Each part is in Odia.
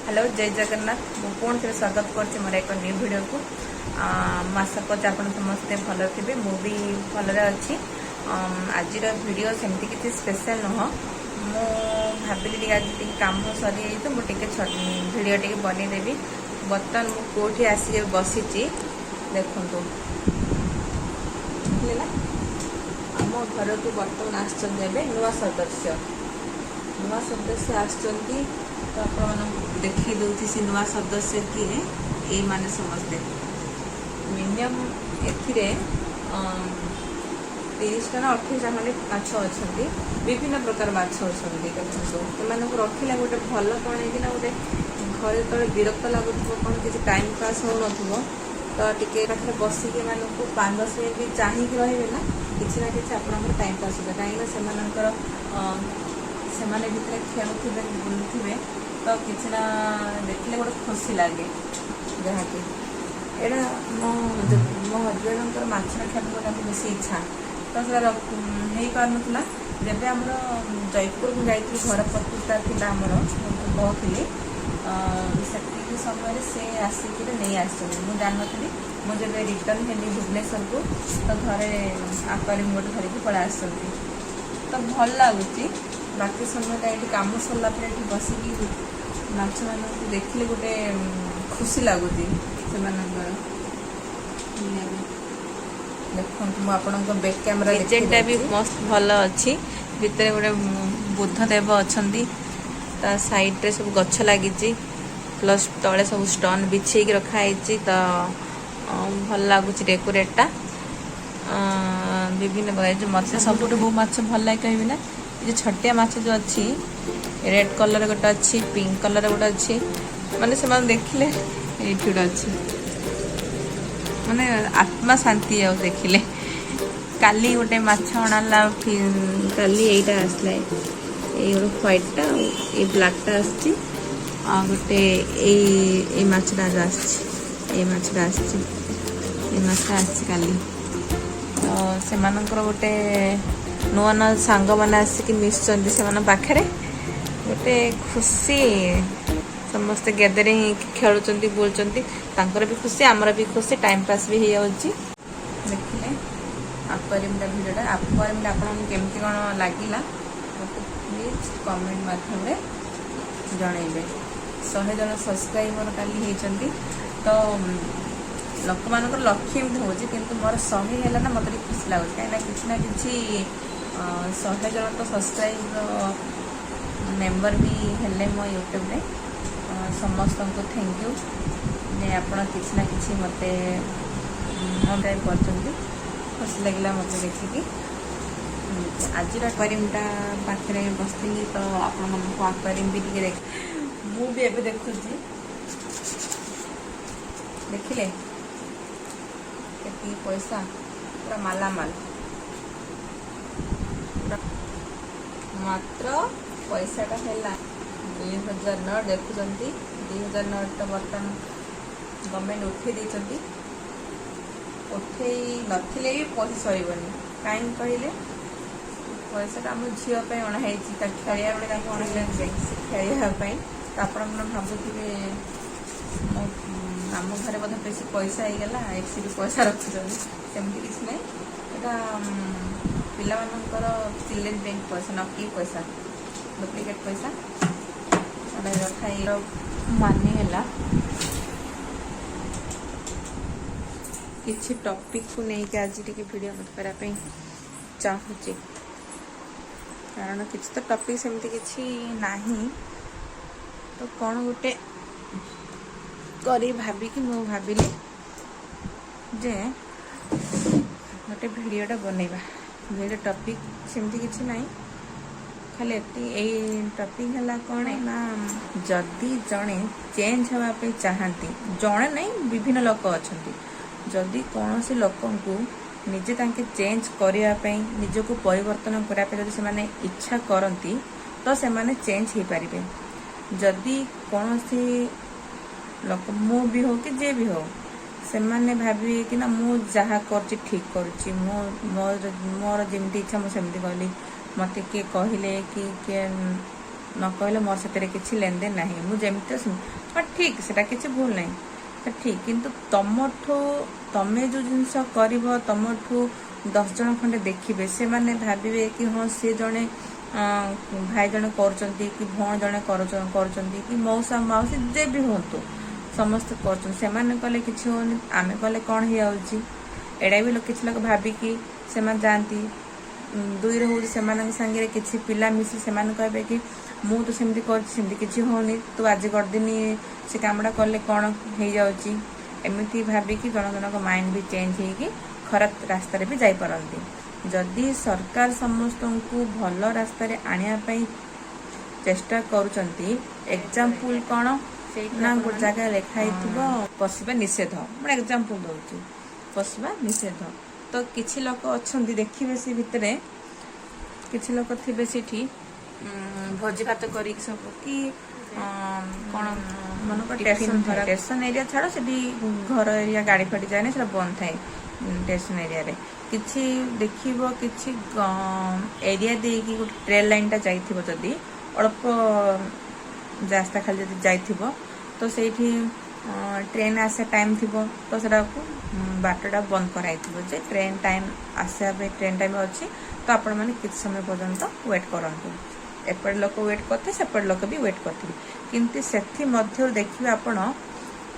ହ୍ୟାଲୋ, ଜୟ ଜଗନ୍ନାଥ। ମୁଁ ପୁଣି ଥରେ ସ୍ୱାଗତ କରୁଛି ମୋର ଏକ ନ୍ୟୁ ଭିଡ଼ିଓକୁ। ମୁଁ ଆଶା କରୁଛି ଆପଣ ସମସ୍ତେ ଭଲ ଥିବେ। ମୁଁ ବି ଭଲରେ ଅଛି। ଆଜିର ଭିଡ଼ିଓ ସେମିତି କିଛି ସ୍ପେଶାଲ ନୁହଁ। ମୁଁ ଭାବିଲି ଟିକେ ଆଜି ଟିକେ କାମ ସରିଯାଇଛି ତ ମୁଁ ଟିକେ ଭିଡ଼ିଓ ଟିକେ ବନେଇଦେବି। ବର୍ତ୍ତମାନ ମୁଁ କେଉଁଠି ଆସିକି ବସିଛି ଦେଖନ୍ତୁ। ହେଲା, ଆମ ଘରକୁ ବର୍ତ୍ତମାନ ଆସିଛନ୍ତି ଏବେ ନୂଆ ସଦସ୍ୟ। ନୂଆ ସଦସ୍ୟ ଆସିଛନ୍ତି ତ ଆପଣମାନଙ୍କୁ ଦେଖେଇ ଦେଉଛି ସେ ନୂଆ ସଦସ୍ୟ କିଏ। ଏଇମାନେ ସମସ୍ତେ ମିନିମମ୍ ଏଥିରେ 30ଟା ନା 28ଟା ଖଣ୍ଡେ ମାଛ ଅଛନ୍ତି। ବିଭିନ୍ନ ପ୍ରକାର ମାଛ ଅଛନ୍ତି। ଦେଖନ୍ତୁ, ସେମାନଙ୍କୁ ରଖିଲେ ଗୋଟେ ଭଲ କ'ଣ ହେଇକି ନା ଗୋଟେ ଘରେ ଯେତେବେଳେ ବିରକ୍ତ ଲାଗୁଥିବ, କ'ଣ କିଛି ଟାଇମ୍ ପାସ୍ ହେଉନଥିବ, ତ ଟିକେ ପାଖରେ ବସିକି ଏମାନଙ୍କୁ 5-10 ମିନିଟ୍ ବି ଚାହିଁକି ରହିବେ ନା, କିଛି ନା କିଛି ଆପଣଙ୍କର ଟାଇମ୍ ପାସ୍ ହେବ। କାହିଁକିନା ସେମାନଙ୍କର ସେମାନେ ଭିତରେ ଖେଳୁଥିବେ, ବୁଲୁଥିବେ, ତ କିଛି ନା ଦେଖିଲେ ଗୋଟେ ଖୁସି ଲାଗେ। ଯାହାକି ଏଇଟା ମୋ ହଜବେଣ୍ଡଙ୍କର ମାଛ ରଖିବା ପାଇଁ ତାଙ୍କୁ ବେଶୀ ଇଚ୍ଛା, ତ ସେଟା ହେଇପାରୁନଥିଲା। ଯେବେ ଆମର ଜୟପୁରକୁ ଯାଇଥିଲୁ, ଘର ପ୍ରତିଷ୍ଠା ଥିଲା ଆମର, ମୁଁ କହୁଥିଲି, ସେତିକି ସମୟରେ ସେ ଆସିକିରି ନେଇ ଆସିଛନ୍ତି। ମୁଁ ଜାଣିନଥିଲି। ମୁଁ ଯେବେ ରିଟର୍ନ ହେଲି ଭୁବନେଶ୍ୱରକୁ, ତ ଘରେ ଆକ୍ୱାରିୟମ୍ ଗୋଟେ ଧରିକି ପଳେଇ ଆସିଛନ୍ତି। ତ ଭଲ ଲାଗୁଛି। ବାକି ସମୟଟା ଏଇଠି କାମ ସରିଲା ପରେ ଏଠି ବସିକି ମାଛମାନଙ୍କୁ ଦେଖିଲେ ଗୋଟେ ଖୁସି ଲାଗୁଛି ସେମାନଙ୍କର। ଦେଖନ୍ତୁ, ମୁଁ ଆପଣଙ୍କ ବ୍ୟାକ୍ କ୍ୟାମେରା ଡିଜାଇନଟା ବି ମସ୍ତ ଭଲ ଅଛି। ଭିତରେ ଗୋଟେ ବୁଦ୍ଧ ଦେବ ଅଛନ୍ତି। ତା ସାଇଡରେ ସବୁ ଗଛ ଲାଗିଛି, ପ୍ଲସ୍ ତଳେ ସବୁ ଷ୍ଟୋନ୍ ବିଛେଇକି ରଖା ହେଇଛି। ତ ଭଲ ଲାଗୁଛି ଡେକୋରେଟଟା। ବିଭିନ୍ନ ପ୍ରକାର ଯୋଉ ମତେ ସବୁଠୁ ବହୁ ମାଛ ଭଲ ଲାଗେ କହିବି ନା, ଏ ଯୋଉ ଛୋଟିଆ ମାଛ ଯୋଉ ଅଛି, ରେଡ୍ କଲର ଗୋଟେ ଅଛି, ପିଙ୍କ କଲର ଗୋଟେ ଅଛି। ମାନେ ସେମାନେ ଦେଖିଲେ, ଏଇଠି ଗୋଟେ ଅଛି, ମାନେ ଆତ୍ମା ଶାନ୍ତି ଆଉ ଦେଖିଲେ। କାଲି ଗୋଟେ ମାଛ ଅଣାଲା। କାଲି ଏଇଟା ଆସିଲା, ଏଇ ଗୋଟେ ହ୍ୱାଇଟଟା ଆଉ ଏଇ ବ୍ଲାକ୍ଟା ଆସିଛି। ଆଉ ଗୋଟେ ଏଇ ଏଇ ମାଛଟା ଆଜି ଆସିଛି। ଏଇ ମାଛଟା ଆସିଛି, ଏଇ ମାଛଟା ଆସିଛି କାଲି। ତ ସେମାନଙ୍କର ଗୋଟେ ନୂଆ ନୂଆ ସାଙ୍ଗମାନେ ଆସିକି ମିଶୁଛନ୍ତି, ସେମାନଙ୍କ ପାଖରେ ଗୋଟେ ଖୁସି। ସମସ୍ତେ ଗ୍ୟାଦରିଂ ହେଇକି ଖେଳୁଛନ୍ତି, ବୁଲୁଛନ୍ତି। ତାଙ୍କର ବି ଖୁସି, ଆମର ବି ଖୁସି, ଟାଇମ୍ ପାସ୍ ବି ହେଇଯାଉଛି। ଦେଖିଲେ ଆକ୍ୱାରିୟମଟା ଭିଡ଼ିଓଟା। ଆକ୍ୱାରିୟମଟା ଆପଣଙ୍କୁ କେମିତି କ'ଣ ଲାଗିଲା, ମୋତେ ପ୍ଲିଜ୍ କମେଣ୍ଟ ମାଧ୍ୟମରେ ଜଣେଇବେ। 100 ଜଣ ସବସ୍କ୍ରାଇବର କାଲି ହେଇଛନ୍ତି। ତ ଲୋକମାନଙ୍କର ଲକ୍ଷେ ଏମିତି ହେଉଛି, କିନ୍ତୁ ମୋର 100 ହେଲା ନା, ମୋତେ ଟିକେ ଖୁସି ଲାଗୁଛି। କାହିଁକିନା କିଛି ନା କିଛି 100 ଜଣ ତ ସବସ୍କ୍ରାଇବର ମେମ୍ବର ବି ହେଲେ ମୋ ୟୁଟ୍ୟୁବରେ। ସମସ୍ତଙ୍କୁ thank you ଯେ ଆପଣ କିଛି ନା କିଛି ମୋତେ ସବସ୍କ୍ରାଇବ୍ କରିଛନ୍ତି। ଖୁସି ଲାଗିଲା ମୋତେ ଦେଖିକି। ଆଜିର ଆକ୍ୱାରିୟମଟା ପାଖରେ ବସିଥିଲି, ତ ଆପଣମାନଙ୍କୁ ଆକ୍ୱାରିୟମ ବି ଟିକେ ଦେଖ। ମୁଁ ବି ଏବେ ଦେଖୁଛି। ଦେଖିଲେ କେତିକି ପଇସା, ପୁରା ମାଲାମାଲ ପୁରା। ମାତ୍ର ପଇସାଟା ହେଲା 2000 ନୋଟ୍। ଦେଖୁଛନ୍ତି, 2000 ନୋଟ୍ଟା ବର୍ତ୍ତମାନ ଗଭର୍ଣ୍ଣମେଣ୍ଟ ଉଠେଇ ଦେଇଛନ୍ତି। ଉଠେଇ ନଥିଲେ ବି ପଇସା ସରିବନି। କାହିଁକି କହିଲେ, ପଇସାଟା ଆମ ଝିଅ ପାଇଁ ଅଣା ହେଇଛି, ତା ଖେଳିବା ବେଳେ ତାକୁ ଅଣା ହେଇଛି ସେ ଖେଳିବା ପାଇଁ। ତ ଆପଣମାନେ ଭାବୁଥିବେ, ମୋ ଆମ ଘରେ ବୋଧେ ବେଶୀ ପଇସା ହେଇଗଲା, ଏଠି ବି ପଇସା ରଖୁଛନ୍ତି। ସେମିତି କିଛି ନାହିଁ। ଏଇଟା ପିଲାମାନଙ୍କର ଚିଲଡ୍ରେନ୍ ବ୍ୟାଙ୍କ ପଇସା, ନକଲି ପଇସା, ଡୁପ୍ଲିକେଟ୍ ପଇସା ଏଟା ରଖା ହେଇ। ମାନେ ହେଲା କିଛି ଟପିକକୁ ନେଇକି ଆଜି ଟିକେ ଭିଡ଼ିଓ କରିବା ପାଇଁ ଚାହୁଁଛି, କାରଣ କିଛି ତ ଟପିକ୍ ସେମିତି କିଛି ନାହିଁ। ତ କ'ଣ ଗୋଟେ କରି ଭାବିକି ମୁଁ ଭାବିଲି ଯେ ଗୋଟେ ଭିଡ଼ିଓଟା ବନେଇବା। ଭିଡ଼ିଓ ଟପିକ୍ ସେମିତି କିଛି ନାହିଁ, ଖାଲି ଏତିକି। ଏଇ ଟପିକ୍ ହେଲା କ'ଣ ନା, ଯଦି ଜଣେ ଚେଞ୍ଜ ହେବା ପାଇଁ ଚାହାନ୍ତି, ଜଣେ ନାହିଁ, ବିଭିନ୍ନ ଲୋକ ଅଛନ୍ତି, ଯଦି କୌଣସି ଲୋକଙ୍କୁ ନିଜେ ତାଙ୍କେ ଚେଞ୍ଜ କରିବା ପାଇଁ, ନିଜକୁ ପରିବର୍ତ୍ତନ କରିବା ପାଇଁ ଯଦି ସେମାନେ ଇଚ୍ଛା କରନ୍ତି, ତ ସେମାନେ ଚେଞ୍ଜ ହେଇପାରିବେ। ଯଦି କୌଣସି ଲୋକ, ମୁଁ ବି ହଉ କି ଯିଏ ବି ହଉ, ସେମାନେ ଭାବିବେ କି ନା, ମୁଁ ଯାହା କରୁଛି ଠିକ୍ କରୁଛି, ମୁଁ ମୋର ମୋର ଯେମିତି ଇଚ୍ଛା ମୁଁ ସେମିତି କଲି, ମୋତେ କିଏ କହିଲେ କି କିଏ ନ କହିଲେ ମୋର ସେଥିରେ କିଛି ଲେନଦେନ ନାହିଁ, ମୁଁ ଯେମିତି ସେମିତି। ହଁ, ଠିକ୍, ସେଟା କିଛି ଭୁଲ ନାହିଁ, ସେ ଠିକ୍। କିନ୍ତୁ ତମଠୁ, ତମେ ଯେଉଁ ଜିନିଷ କରିବ, ତମଠୁ 10 ଜଣ ଖଣ୍ଡେ ଦେଖିବେ, ସେମାନେ ଭାବିବେ କି ହଁ, ସିଏ ଜଣେ ଭାଇ ଜଣେ କରୁଛନ୍ତି କି ଭଉଣୀ ଜଣେ କରୁଛନ୍ତି କି ମଉସା ମାଉସୀ ଯେ ବି ହୁଅନ୍ତୁ, ସମସ୍ତେ କରୁଛନ୍ତି। ସେମାନେ କଲେ କିଛି ହଉନି, ଆମେ କଲେ କ'ଣ ହେଇଯାଉଛି? ଏଇଟା ବି କିଛି ଲୋକ ଭାବିକି ସେମାନେ ଯାଆନ୍ତି। ଦୁଇରେ ହେଉଛି, ସେମାନଙ୍କ ସାଙ୍ଗରେ କିଛି ପିଲା ମିଶି ସେମାନେ କହିବେ କି ମୁଁ ତ ସେମିତି କରୁଛି, ସେମିତି କିଛି ହଉନି, ତୁ ଆଜି କରିଦିନି ସେ କାମଟା କଲେ କ'ଣ ହେଇଯାଉଛି? ଏମିତି ଭାବିକି ଜଣ ଜଣଙ୍କ ମାଇଣ୍ଡ ବି ଚେଞ୍ଜ ହେଇକି ଖରାପ ରାସ୍ତାରେ ବି ଯାଇପାରନ୍ତି। ଯଦି ସରକାର ସମସ୍ତଙ୍କୁ ଭଲ ରାସ୍ତାରେ ଆଣିବା ପାଇଁ ଚେଷ୍ଟା କରୁଛନ୍ତି, ଏକ୍ଜାମ୍ପଲ କ'ଣ ନା ଗୋଟେ ଜାଗାରେ ଲେଖା ହେଇଥିବ ପଶିବା ନିଷେଧ। ମୁଁ ଏକ୍ଜାମ୍ପଲ ଦଉଛି, ପଶିବା ନିଷେଧ। ତ କିଛି ଲୋକ ଅଛନ୍ତି, ଦେଖିବେ ସେ ଭିତରେ କିଛି ଲୋକ ଥିବେ ସେଠି ଭୋଜି ଭାତ କରିକି ସବୁ କି କ'ଣ ମନେକର ଷ୍ଟେସନ, ଷ୍ଟେସନ ଏରିଆ ଛାଡ଼, ସେଠି ଘର ଏରିଆ ଗାଡ଼ି ଫାଡ଼ି ଯାଏନି, ସେଟା ବନ୍ଦ ଥାଏ। ଷ୍ଟେସନ ଏରିଆରେ କିଛି ଦେଖିବ, କିଛି ଏରିଆ ଦେଇକି ଗୋଟେ ଟ୍ରେନ୍ ଲାଇନଟା ଯାଇଥିବ, ଯଦି ଅଳ୍ପ ରାସ୍ତା ଖାଲି ଯଦି ଯାଇଥିବ, ତ ସେଇଠି ଟ୍ରେନ୍ ଆସିବା ଟାଇମ୍ ଥିବ, ତ ସେଟାକୁ ବାଟଟା ବନ୍ଦ କରାହେଇଥିବ ଯେ ଟ୍ରେନ୍ ଟାଇମ୍ ଆସିବା ପାଇଁ, ଟ୍ରେନ୍ ଟାଇମ୍ ଅଛି, ତ ଆପଣମାନେ କିଛି ସମୟ ପର୍ଯ୍ୟନ୍ତ ୱେଟ୍ କରନ୍ତୁ। ଏପଟେ ଲୋକ ୱେଟ୍ କରିଥିବେ, ସେପଟେ ଲୋକ ବି ୱେଟ୍ କରିଥିବେ। କିନ୍ତୁ ସେଥିମଧ୍ୟରୁ ଦେଖିବେ ଆପଣ,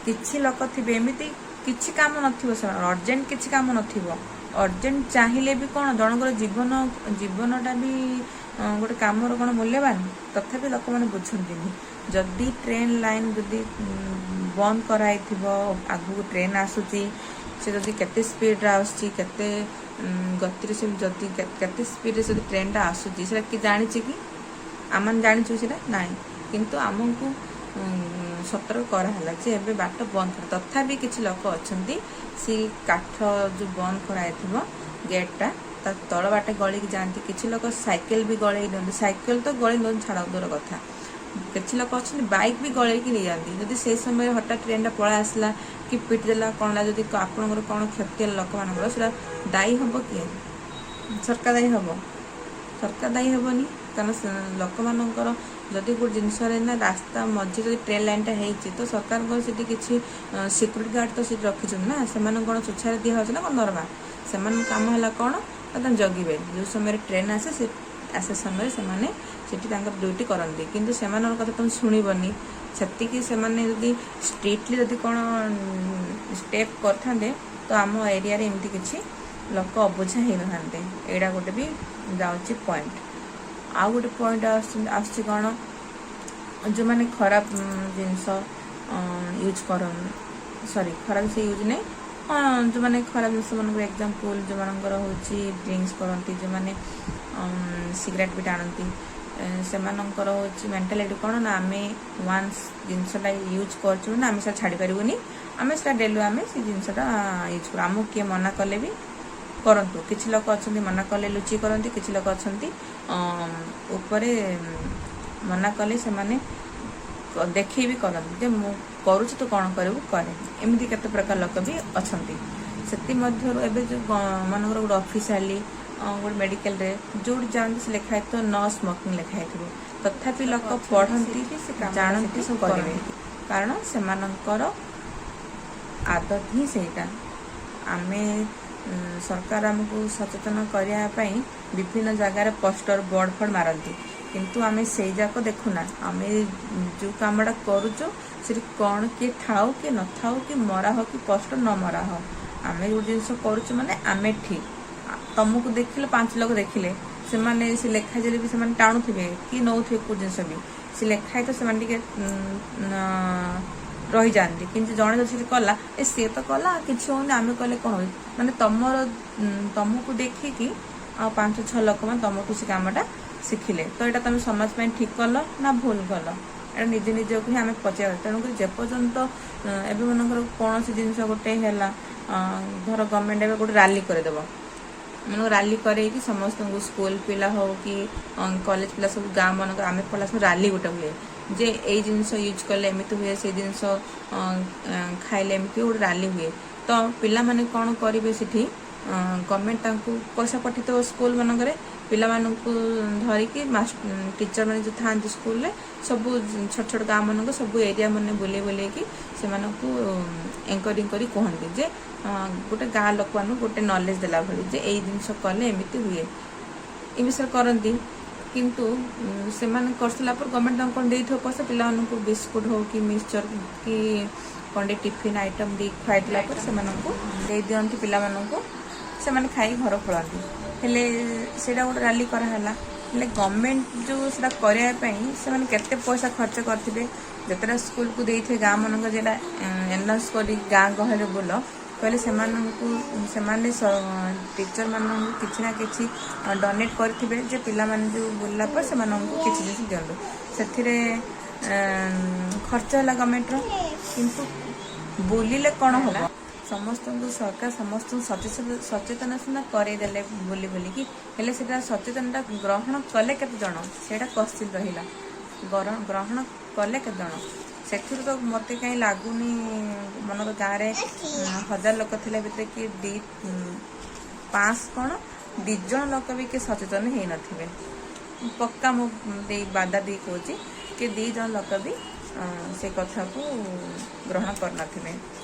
କିଛି ଲୋକ ଥିବେ ଏମିତି କିଛି କାମ ନଥିବ ସେମାନଙ୍କର, ଅର୍ଜେଣ୍ଟ କିଛି କାମ ନଥିବ। ଅର୍ଜେଣ୍ଟ ଚାହିଁଲେ ବି କ'ଣ ଜଣଙ୍କର ଜୀବନଟା ବି ଗୋଟେ କାମର କ'ଣ ମୂଲ୍ୟବାନ? ତଥାପି ଲୋକମାନେ ବୁଝନ୍ତିନି। ଯଦି ଟ୍ରେନ୍ ଲାଇନ୍ ଯଦି ବନ୍ଦ କରାହେଇଥିବ, ଆଗକୁ ଟ୍ରେନ୍ ଆସୁଛି, ସେ ଯଦି କେତେ ସ୍ପିଡ଼ରେ ଆସୁଛି, କେତେ ଗତିରେ ସେ ଯଦି କେତେ ସ୍ପିଡ଼ରେ ଯଦି ଟ୍ରେନ୍ଟା ଆସୁଛି, ସେଟା କିଏ ଜାଣିଛି କି? ଆମମାନେ ଜାଣିଛୁ ସେଟା? ନାହିଁ। କିନ୍ତୁ ଆମକୁ ସତର୍କ କରାହେଲା ଯେ ଏବେ ବାଟ ବନ୍ଦ କର। ତଥାପି କିଛି ଲୋକ ଅଛନ୍ତି, ସେ କାଠ ଯେଉଁ ବନ୍ଦ କରାହେଇଥିବ ଗେଟ୍ଟା, ତା ତଳ ବାଟେ ଗଳିକି ଯାଆନ୍ତି। କିଛି ଲୋକ ସାଇକେଲ ବି ଗଳେଇ ଦିଅନ୍ତି। ସାଇକେଲ ତ ଗଳେଇ ଦିଅନ୍ତି, ଛାଡ଼, ଦୂର କଥା। କିଛି ଲୋକ ଅଛନ୍ତି, ବାଇକ୍ ବି ଗଳେଇକି ନେଇଯାଆନ୍ତି। ଯଦି ସେଇ ସମୟରେ ହଠାତ୍ ଟ୍ରେନ୍ଟା ପଳେଇ ଆସିଲା କି ପିଟି ଦେଲା, କ'ଣ ହେଲା, ଯଦି ଆପଣଙ୍କର କ'ଣ କ୍ଷତି ହେଲା ଲୋକମାନଙ୍କର, ସେଟା ଦାୟୀ ହବ କିଏ? ସରକାର ଦାୟୀ ହବ? ସରକାର ଦାୟୀ ହେବନି। କାରଣ ଲୋକମାନଙ୍କର ଯଦି ଗୋଟେ ଜିନିଷରେ ନା ରାସ୍ତା ମଝିରେ ଯଦି ଟ୍ରେନ୍ ଲାଇନ୍ଟା ହେଇଛି, ତ ସରକାରଙ୍କର ସେଠି କିଛି ସିକ୍ୟୁରିଟି ଗାର୍ଡ଼ ତ ସେଠି ରଖିଛନ୍ତି ନା? ସେମାନଙ୍କୁ କ'ଣ ସ୍ୱେଚ୍ଛାରେ ଦିଆହେଉଛି ନା କ'ଣ ଦରମା? ସେମାନଙ୍କ କାମ ହେଲା କ'ଣ ନା ତାଙ୍କୁ ଜଗିବେ। ଯେଉଁ ସମୟରେ ଟ୍ରେନ୍ ଆସେ, ସେ ଆସିବା ସମୟରେ ସେମାନେ ସେଠି ତାଙ୍କର ଡ୍ୟୁଟି କରନ୍ତି। କିନ୍ତୁ ସେମାନଙ୍କ କଥା ତମେ ଶୁଣିବନି। ସେତିକି ସେମାନେ ଯଦି ଷ୍ଟ୍ରିକ୍ଟଲି ଯଦି କ'ଣ ଷ୍ଟେପ୍ କରିଥାନ୍ତେ, ତ ଆମ ଏରିଆରେ ଏମିତି କିଛି ଲୋକ ଅବୁଝା ହେଇନଥାନ୍ତେ। ଏଇଟା ଗୋଟେ ବି ଯାଉଛି ପଏଣ୍ଟ। ଆଉ ଗୋଟେ ପଏଣ୍ଟ ଆସୁଛି କ'ଣ, ଯେଉଁମାନେ ଖରାପ ଜିନିଷ ୟୁଜ୍ କରନ୍ତି, ସରି, ଖରାପ ଜିନିଷ ୟୁଜ୍ ନାହିଁ, ହଁ, ଯେଉଁମାନେ ଖରାପ ଜିନିଷ ମାନଙ୍କର ଏକ୍ଜାମ୍ପଲ୍, ଯେଉଁମାନଙ୍କର ହେଉଛି ଡ୍ରିଙ୍କସ୍ କରନ୍ତି, ଯେଉଁମାନେ ସିଗାରେଟ୍ ବି ଟାଣନ୍ତି, ସେମାନଙ୍କର ହେଉଛି ମେଣ୍ଟାଲିଟି କ'ଣ ନା ଆମେ ୱାନ୍ସ ଜିନିଷଟା ୟୁଜ୍ କରୁଛୁ ନା ଆମେ ସେଟା ଛାଡ଼ି ପାରିବୁନି, ଆମେ ସେଟା ଡେଲି ଆମେ ସେ ଜିନିଷଟା ୟୁଜ୍ କରୁ, ଆମକୁ କିଏ ମନା କଲେ ବି କରନ୍ତୁ। କିଛି ଲୋକ ଅଛନ୍ତି ମନା କଲେ ଲୁଚି କରନ୍ତି, କିଛି ଲୋକ ଅଛନ୍ତି ଉପରେ ମନା କଲେ ସେମାନେ ଦେଖେଇ ବି କରନ୍ତି ଯେ ମୁଁ କରୁଛି, ତୁ କ'ଣ କରିବୁ କରେ। ଏମିତି କେତେ ପ୍ରକାର ଲୋକ ବି ଅଛନ୍ତି। ସେଥିମଧ୍ୟରୁ ଏବେ ଯେଉଁ ମନେକର ଗୋଟେ ଅଫିସିଆଲି ଗୋଟେ ମେଡ଼ିକାଲରେ ଯୋଉଠି ଯାଆନ୍ତି, ସେ ଲେଖା ହେଇଥିବ ନୋ ସ୍ମୋକିଂ ଲେଖା ହେଇଥିବ। ତଥାପି ଲୋକ ପଢ଼ନ୍ତି, ଜାଣନ୍ତି, ସବୁ କରିବେ। କାରଣ ସେମାନଙ୍କର ଆଦତ ହିଁ ସେଇଟା। ଆମେ ସରକାର ଆମକୁ ସଚେତନ କରିବା ପାଇଁ ବିଭିନ୍ନ ଜାଗାରେ ପୋଷ୍ଟର ବୋର୍ଡ ଫୋର୍ଡ ମାରନ୍ତି, କିନ୍ତୁ ଆମେ ସେଇ ଯାକ ଦେଖୁନା। ଆମେ ଯେଉଁ କାମଟା କରୁଛୁ, ସେଠି କ'ଣ କିଏ ଥାଉ କି ନଥାଉ, କି ମରା ହଉ କି ପୋଷ୍ଟର ନ ମରା ହଉ, ଆମେ ଗୋଟେ ଜିନିଷ କରୁଛୁ ମାନେ ଆମେ ଠିକ୍। ତମକୁ ଦେଖିଲେ ପାଞ୍ଚ ଲୋକ ଦେଖିଲେ, ସେମାନେ ସେ ଲେଖା ଦେଲେ ବି ସେମାନେ ଟାଣୁଥିବେ କି ନଉଥିବେ କୋଉ ଜିନିଷ ବି, ସେ ଲେଖା ହେଇଥିବ, ସେମାନେ ଟିକେ ରହିଯାଆନ୍ତି। କିନ୍ତୁ ଜଣେ ଯଦି ସେଠି କଲା, ଏ ସିଏ ତ କଲା, କିଛି ହଉନି, ଆମେ କଲେ କ'ଣ ହଉଛି? ମାନେ ତମର ତମକୁ ଦେଖିକି ଆଉ ପାଞ୍ଚ ଛଅ ଲୋକମାନେ ତମଠୁ ସେ କାମଟା ଶିଖିଲେ, ତ ଏଇଟା ତମେ ସମାଜ ପାଇଁ ଠିକ କଲ ନା ଭୁଲ କଲ? ଏଇଟା ନିଜେ ନିଜକୁ ହିଁ ଆମେ ପଚାରିବା। ତେଣୁକରି ଯେପର୍ଯ୍ୟନ୍ତ ଏବେ ମନେକର କୌଣସି ଜିନିଷ ଗୋଟେ ହେଲା, ଧର ଗଭର୍ଣ୍ଣମେଣ୍ଟ ଏବେ ଗୋଟେ ରାଲି କରିଦେବ, ମାନେ ରାଲି କରେଇକି ସମସ୍ତଙ୍କୁ, ସ୍କୁଲ ପିଲା ହଉ କି କଲେଜ ପିଲା, ସବୁ ଗାଁ ମାନଙ୍କର, ଆମେ ପଢିଲା ସବୁ ରାଲି ଗୋଟେ ହୁଏ ଯେ ଏଇ ଜିନିଷ ୟୁଜ୍ କଲେ ଏମିତି ହୁଏ, ସେଇ ଜିନିଷ ଖାଇଲେ ଏମିତି ହୁଏ, ଗୋଟେ ରାଲି ହୁଏ। ତ ପିଲାମାନେ କ'ଣ କରିବେ? ସେଠି ଗଭର୍ଣ୍ଣମେଣ୍ଟ ତାଙ୍କୁ ପଇସା ପଠେଇଥିବ ସ୍କୁଲ ମାନଙ୍କରେ। ପିଲାମାନଙ୍କୁ ଧରିକି ଟିଚର ମାନେ ଯେଉଁ ଥାଆନ୍ତି ସ୍କୁଲରେ, ସବୁ ଛୋଟ ଛୋଟ ଗାଁ ମାନଙ୍କୁ, ସବୁ ଏରିଆ ମାନେ ବୁଲେଇ ବୁଲେଇକି ସେମାନଙ୍କୁ ଏଙ୍କରିଂ କରି କୁହନ୍ତି ଯେ ଗୋଟେ ଗାଁ ଲୋକମାନଙ୍କୁ ଗୋଟେ ନଲେଜ ଦେଲା ଭଳି ଯେ ଏଇ ଜିନିଷ କଲେ ଏମିତି ହୁଏ, ଏ ବିଷୟରେ କରନ୍ତି। କିନ୍ତୁ ସେମାନେ କରିସାରିଲା ପରେ ଗଭର୍ଣ୍ଣମେଣ୍ଟ ତାଙ୍କୁ କ'ଣ ଦେଇଥିବ ପଇସା, ପିଲାମାନଙ୍କୁ ବିସ୍କୁଟ ହଉ କି ମିକ୍ସଚର କି କ'ଣ ଟିକେ ଟିଫିନ୍ ଆଇଟମ୍ ଦେଇ ଖୁଆଇଦେଲା ପରେ ସେମାନଙ୍କୁ ଦେଇ ଦିଅନ୍ତି ପିଲାମାନଙ୍କୁ, ସେମାନେ ଖାଇ ଘର ପଳାନ୍ତି। ହେଲେ ସେଇଟା ଗୋଟେ ରାଲି କରାହେଲା। ହେଲେ ଗଭର୍ଣ୍ଣମେଣ୍ଟ ଯେଉଁ ସେଇଟା କରିବା ପାଇଁ ସେମାନେ କେତେ ପଇସା ଖର୍ଚ୍ଚ କରିଥିବେ? ଯେତେଟା ସ୍କୁଲକୁ ଦେଇଥିବେ ଗାଁ ମାନଙ୍କ, ଯେଟା ଏନାଉନ୍ସ କରି ଗାଁ ଗହଳିରେ ବୁଲ କହିଲେ, ସେମାନଙ୍କୁ ସେମାନେ ଟିଚର ମାନଙ୍କୁ କିଛି ନା କିଛି ଡୋନେଟ୍ କରିଥିବେ ଯେ ପିଲାମାନେ ଯେଉଁ ବୁଲିଲା ପରେ ସେମାନଙ୍କୁ କିଛି ଜିନିଷ ଦିଅନ୍ତୁ। ସେଥିରେ ଖର୍ଚ୍ଚ ହେଲା ଗଭର୍ଣ୍ଣମେଣ୍ଟର। କିନ୍ତୁ ବୁଲିଲେ କ'ଣ ହବ? ସମସ୍ତଙ୍କୁ ସରକାର ସମସ୍ତଙ୍କୁ ସଚେତନ ସିନା କରେଇଦେଲେ ବୁଲି ବୁଲିକି, ହେଲେ ସେଟା ସଚେତନଟା ଗ୍ରହଣ କଲେ କେତେ ଜଣ? ସେଇଟା କ୍ୱଶ୍ଚିନ୍ ରହିଲା। ଗ୍ରହଣ କଲେ କେତେ ଜଣ? ସେଥିରୁ ତ ମୋତେ କାହିଁ ଲାଗୁନି, ମନେକର ଗାଁରେ 1000 ଲୋକ ଥିଲେ ଭିତରେ କି ଦି 500 କ'ଣ, 2 ଜଣ ଲୋକ ବି କିଏ ସଚେତନ ହେଇନଥିବେ। ପକ୍କା ମୁଁ ଦେଇ ବାଦା ଦେଇ କହୁଛି କି 2 ଜଣ ଲୋକ ବି ସେ କଥାକୁ ଗ୍ରହଣ କରିନଥିବେ।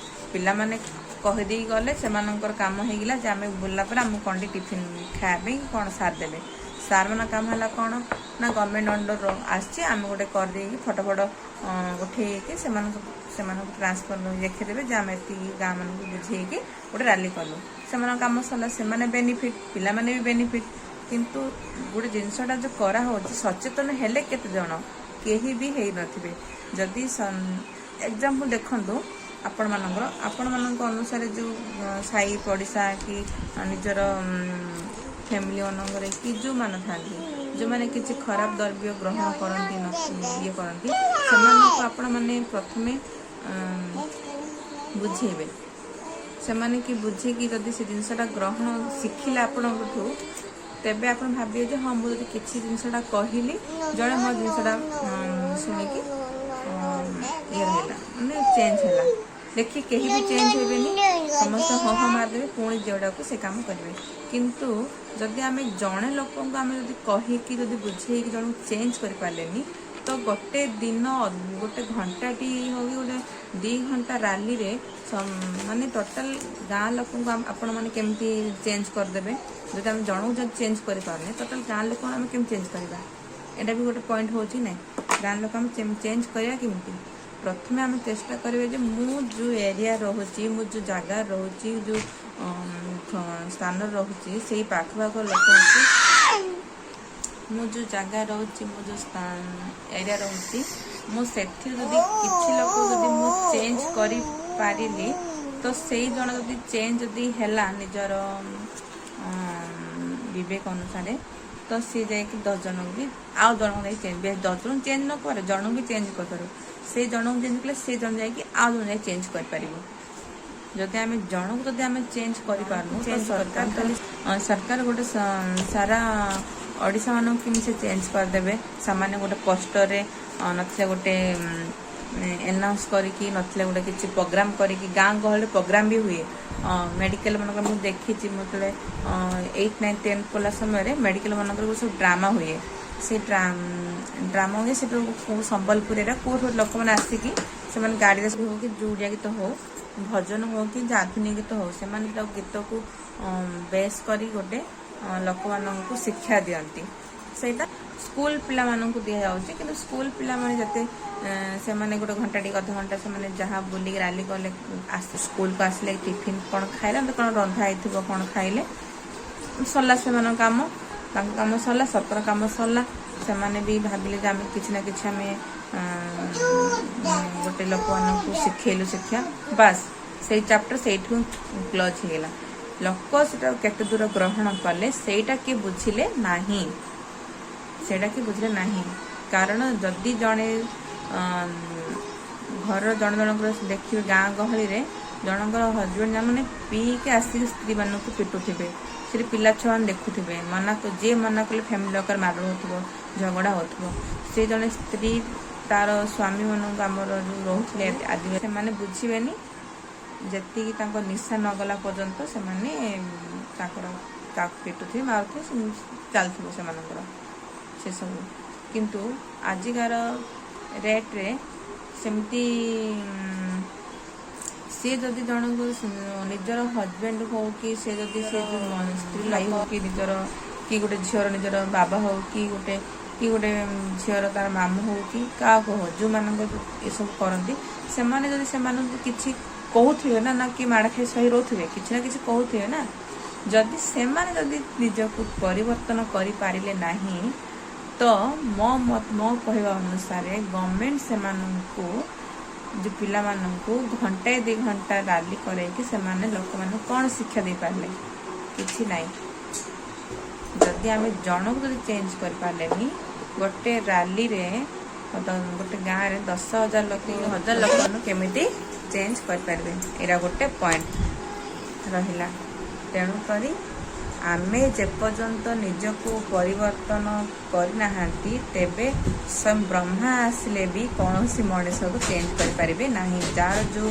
ପିଲାମାନେ କହିଦେଇ ଗଲେ, ସେମାନଙ୍କର କାମ ହେଇଗଲା ଯେ ଆମେ ବୁଲିଲା ପରେ ଆମକୁ କ'ଣ ଟିକେ ଟିଫିନ୍ ଖାଇବା ପାଇଁ କ'ଣ ସାର୍ ଦେବେ। ସାର୍ ମାନଙ୍କ କାମ ହେଲା କ'ଣ ନା ଗଭର୍ଣ୍ଣମେଣ୍ଟ ଅଣ୍ଡର ଆସିଛି, ଆମେ ଗୋଟେ କରିଦେଇକି ଫଟୋ ଫଟୋ ଉଠେଇକି ସେମାନଙ୍କୁ ଟ୍ରାନ୍ସଫର ଦେଖେଇଦେବେ ଯେ ଆମେ ଏତିକି ଗାଁ ମାନଙ୍କୁ ବୁଝେଇକି ଗୋଟେ ରାଲି କଲୁ। ସେମାନଙ୍କ କାମ ସରିଲା, ସେମାନେ ବେନିଫିଟ୍, ପିଲାମାନେ ବି ବେନିଫିଟ୍। କିନ୍ତୁ ଗୋଟେ ଜିନିଷଟା ଯେଉଁ କରାହେଉଛି, ସଚେତନ ହେଲେ କେତେ ଜଣ? କେହି ବି ହେଇନଥିବେ। ଯଦି ଏକ୍ଜାମ୍ପଲ୍ ଦେଖନ୍ତୁ, ଆପଣମାନଙ୍କ ଅନୁସାରେ ଯେଉଁ ସାହି ପଡ଼ିଶା କି ନିଜର ଫ୍ୟାମିଲି ମାନଙ୍କରେ କି ଯେଉଁମାନେ ଥାନ୍ତି, ଯେଉଁମାନେ କିଛି ଖରାପ ଦ୍ରବ୍ୟ ଗ୍ରହଣ କରନ୍ତି, ଇଏ କରନ୍ତି, ସେମାନଙ୍କୁ ଆପଣମାନେ ପ୍ରଥମେ ବୁଝେଇବେ। ସେମାନେ କି ବୁଝିକି ଯଦି ସେ ଜିନିଷଟା ଗ୍ରହଣ ଶିଖିଲେ ଆପଣଙ୍କଠୁ, ତେବେ ଆପଣ ଭାବିବେ ଯେ ହଁ, ମୁଁ ଯଦି କିଛି ଜିନିଷଟା କହିଲି, ଜଣେ ମୋ ଜିନିଷଟା ଶୁଣିକି ଇଏ ରହିଲା, ମାନେ ଚେଞ୍ଜ ହେଲା। ଦେଖି କେହି ବି ଚେଞ୍ଜ ହେବେନି। ସମସ୍ତେ ହଁ ହଁ ମାରିଦେବେ, ପୁଣି ଯେଉଁଟାକୁ ସେ କାମ କରିବେ। କିନ୍ତୁ ଯଦି ଆମେ ଜଣେ ଲୋକଙ୍କୁ ଆମେ ଯଦି କହିକି, ଯଦି ବୁଝେଇକି ଜଣକୁ ଚେଞ୍ଜ କରିପାରିଲେନି, ତ ଗୋଟେ ଦିନ, ଗୋଟେ ଘଣ୍ଟାଟି ହଉ କି ଗୋଟେ 2 ଘଣ୍ଟା ରାଲିରେ ମାନେ ଟୋଟାଲ ଗାଁ ଲୋକଙ୍କୁ ଆପଣମାନେ କେମିତି ଚେଞ୍ଜ କରିଦେବେ? ଯଦି ଆମେ ଜଣକୁ ଯଦି ଚେଞ୍ଜ କରିପାରୁନେ, ଟୋଟାଲ ଗାଁ ଲୋକଙ୍କୁ ଆମେ କେମିତି ଚେଞ୍ଜ କରିବା? ଏଇଟା ବି ଗୋଟେ ପଏଣ୍ଟ ହେଉଛି ନାଇଁ? ଗାଁ ଲୋକ ଆମେ ଚେଞ୍ଜ କରିବା କେମିତି? ପ୍ରଥମେ ଆମେ ଚେଷ୍ଟା କରିବା ଯେ ମୁଁ ଯେଉଁ ଏରିଆ ରହୁଛି, ମୁଁ ଯେଉଁ ଜାଗାରେ ରହୁଛି, ଯେଉଁ ସ୍ଥାନରେ ରହୁଛି, ସେଇ ପାଖପାଖ ଲୋକଙ୍କୁ, ମୁଁ ଯେଉଁ ଜାଗା ରହୁଛି, ମୁଁ ଯେଉଁ ଏରିଆ ରହୁଛି, ମୁଁ ସେଥିରୁ ଯଦି କିଛି ଲୋକ ଯଦି ମୁଁ ଚେଞ୍ଜ କରିପାରିଲି, ତ ସେଇ ଜଣ ଯଦି ଚେଞ୍ଜ ଯଦି ହେଲା ନିଜର ବିବେକ ଅନୁସାରେ, ତ ସିଏ ଯାଇକି 10 ଜଣଙ୍କୁ ବି, ଆଉ ଜଣଙ୍କୁ ଯାଇ ଚେଞ୍ଜ, 10 ଜଣ ଚେଞ୍ଜ ନ କରେ, ଜଣଙ୍କୁ ବି ଚେଞ୍ଜ କରିପାରିବ। ସେ ଜଣଙ୍କୁ ଚେଞ୍ଜ କଲେ ସେ ଜଣ ଯାଇକି ଆଉ ଜଣ ଯାଇ ଚେଞ୍ଜ କରିପାରିବ। ଯଦି ଆମେ ଜଣକୁ ଯଦି ଆମେ ଚେଞ୍ଜ କରିପାରୁନୁ, ତ ସରକାର ଖାଲି ସରକାର ଗୋଟେ ସାରା ଓଡ଼ିଶା ମାନଙ୍କୁ କେମିତି ସେ ଚେଞ୍ଜ କରିଦେବେ? ସାମାନ୍ୟ ଗୋଟେ ପୋଷ୍ଟରରେ ନଥିଲେ, ଗୋଟେ ଏନାଉନ୍ସ କରିକି ନଥିଲେ, ଗୋଟେ କିଛି ପ୍ରୋଗ୍ରାମ କରିକି। ଗାଁ ଗହଳିରେ ପ୍ରୋଗ୍ରାମ ବି ହୁଏ। ମେଡ଼ିକାଲ ମାନଙ୍କର ମୁଁ ଦେଖିଛି, ମୁଁ ଯେତେବେଳେ 8, 9, 10 ପଢ଼ିଲା ସମୟରେ ମେଡ଼ିକାଲ ମାନଙ୍କର ସବୁ ଡ୍ରାମା ହୁଏ। ସେ ଡ୍ରାମା ହୁଏ, ସେଠୁ କୋଉ ସମ୍ବଲପୁରରେ କୋଉଠୁ ଲୋକମାନେ ଆସିକି, ସେମାନେ ଗାଡ଼ିରେ ହଉ କି ଯୋଡ଼ିଆ ଗୀତ ହଉ, ଭଜନ ହଉ କି ଆଧୁନିକ ଗୀତ ହଉ, ସେମାନେ ତାକୁ ଗୀତକୁ ବେସ୍ କରି ଗୋଟେ ଲୋକମାନଙ୍କୁ ଶିକ୍ଷା ଦିଅନ୍ତି। ସେଇଟା ସ୍କୁଲ ପିଲାମାନଙ୍କୁ ଦିଆଯାଉଛି। କିନ୍ତୁ ସ୍କୁଲ ପିଲାମାନେ ଯେତେ ସେମାନେ ଗୋଟେ ଘଣ୍ଟା ଟିକେ ଅଧଘଣ୍ଟା ସେମାନେ ଯାହା ବୁଲିକି ରାଲି କଲେ, ସ୍କୁଲକୁ ଆସିଲେ ଟିଫିନ୍ କ'ଣ ଖାଇଲେ, କ'ଣ ରନ୍ଧା ହେଇଥିବ କ'ଣ ଖାଇଲେ, ସରିଲା ସେମାନଙ୍କ କାମ। ତାଙ୍କ କାମ ସରିଲା, ସରକାର କାମ ସରିଲା। ସେମାନେ ବି ଭାବିଲେ ଯେ ଆମେ କିଛି ନା କିଛି ଆମେ ଗୋଟେ ଲୋକମାନଙ୍କୁ ଶିଖେଇଲୁ ଶିକ୍ଷା, ବାସ୍ ସେଇ ଚାପ୍ଟର ସେଇଠୁ କ୍ଲୋଜ୍ ହେଇଗଲା। ଲୋକ ସେଟା କେତେ ଦୂର ଗ୍ରହଣ କଲେ, ସେଇଟା କିଏ ବୁଝିଲେ ନାହିଁ। ସେଇଟା କିଏ ବୁଝିଲେ ନାହିଁ। କାରଣ ଯଦି ଜଣେ ଘରର ଜଣ ଜଣଙ୍କର ଦେଖିବେ, ଗାଁ ଗହଳିରେ ଜଣଙ୍କର ହଜବେଣ୍ଡ ମାନେ ପିଇକି ଆସିକି ସ୍ତ୍ରୀମାନଙ୍କୁ ପିଟୁଥିବେ, ସେଠି ପିଲା ଛୁଆମାନେ ଦେଖୁଥିବେ। ମନା ଯିଏ ମନା କଲେ ଫ୍ୟାମିଲି ଲୋକର ମାଡ଼ ହଉଥିବ, ଝଗଡ଼ା ହଉଥିବ। ସେ ଜଣେ ସ୍ତ୍ରୀ ତାର ସ୍ୱାମୀ ମାନଙ୍କୁ, ଆମର ଯୋଉ ରହୁଥିଲେ ଆଦିବାସୀ, ସେମାନେ ବୁଝିବେନି। ଯେତିକି ତାଙ୍କ ନିଶା ନ ଗଲା ପର୍ଯ୍ୟନ୍ତ ସେମାନେ ତାଙ୍କର ତାକୁ ପିଟୁଥିବେ, ମାରୁଥିବେ, ଚାଲିଥିବ। ଚାଲୁଥିବ ସେମାନଙ୍କର ସେସବୁ। କିନ୍ତୁ ଆଜିକାର ରେଟ୍ରେ ସେମିତି ସିଏ ଯଦି ଜଣଙ୍କୁ ନିଜର ହଜବେଣ୍ଡ ହଉ କି ସେ ଯଦି ସେ ଯୋଉ ସ୍ତ୍ରୀ ଭାଇ ହଉ କି ନିଜର କି ଗୋଟେ ଝିଅର ନିଜର ବାବା ହଉ କି ଗୋଟେ ଝିଅର ତାର ମାମୁଁ ହଉ କି କାହାକୁ ହଉ, ଯୋଉମାନଙ୍କ ଏସବୁ କରନ୍ତି, ସେମାନେ ଯଦି ସେମାନଙ୍କୁ କିଛି କହୁଥିବେ ନା, ନା କି ମାଡ଼ ଖାଇ ସହି ରହୁଥିବେ, କିଛି ନା କିଛି କହୁଥିବେ ନା। ଯଦି ସେମାନେ ଯଦି ନିଜକୁ ପରିବର୍ତ୍ତନ କରିପାରିଲେ ନାହିଁ, ତ ମୋ କହିବା ଅନୁସାରେ ଗଭର୍ଣ୍ଣମେଣ୍ଟ ସେମାନଙ୍କୁ, ଯୋଉ ପିଲାମାନଙ୍କୁ ଘଣ୍ଟାଏ 2 ଘଣ୍ଟା ରାଲି କରେଇକି ସେମାନେ ଲୋକମାନଙ୍କୁ କ'ଣ ଶିକ୍ଷା ଦେଇପାରିଲେ? କିଛି ନାହିଁ। ଯଦି ଆମେ ଜଣକୁ ଯଦି ଚେଞ୍ଜ କରିପାରିଲେନି ଗୋଟେ ରାଲିରେ, ଗୋଟେ ଗାଁରେ 10,000 ଲୋକ, ହଜାର ଲୋକମାନଙ୍କୁ କେମିତି ଚେଞ୍ଜ କରିପାରିବେ? ଏଇଟା ଗୋଟେ ପଏଣ୍ଟ ରହିଲା। ତେଣୁକରି ଆମେ ଯେପର୍ଯ୍ୟନ୍ତ ନିଜକୁ ପରିବର୍ତ୍ତନ କରିନାହାନ୍ତି, ତେବେ ସ୍ୱୟଂ ବ୍ରହ୍ମା ଆସିଲେ ବି କୌଣସି ମଣିଷକୁ ଚେଞ୍ଜ କରିପାରିବେ ନାହିଁ। ଯାହାର ଯୋଉ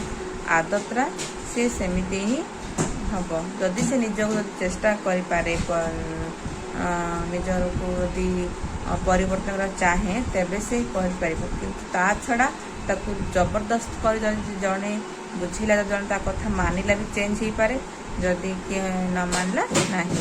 ଆଦତଟା, ସେ ସେମିତି ହିଁ ହବ। ଯଦି ସେ ନିଜକୁ ଯଦି ଚେଷ୍ଟା କରିପାରେ, ନିଜକୁ ଯଦି ପରିବର୍ତ୍ତନ କରିବାକୁ ଚାହେଁ, ତେବେ ସେ କରିପାରିବ। କିନ୍ତୁ ତା ଛଡ଼ା ତାକୁ ଜବରଦସ୍ତ କରି ଯଦି ଜଣେ ବୁଝିଲା, ଜଣେ ତା କଥା ମାନିଲା ବି ଚେଞ୍ଜ ହେଇପାରେ। ଯଦି କିଏ ନ ମାନିଲା, ନାହିଁ।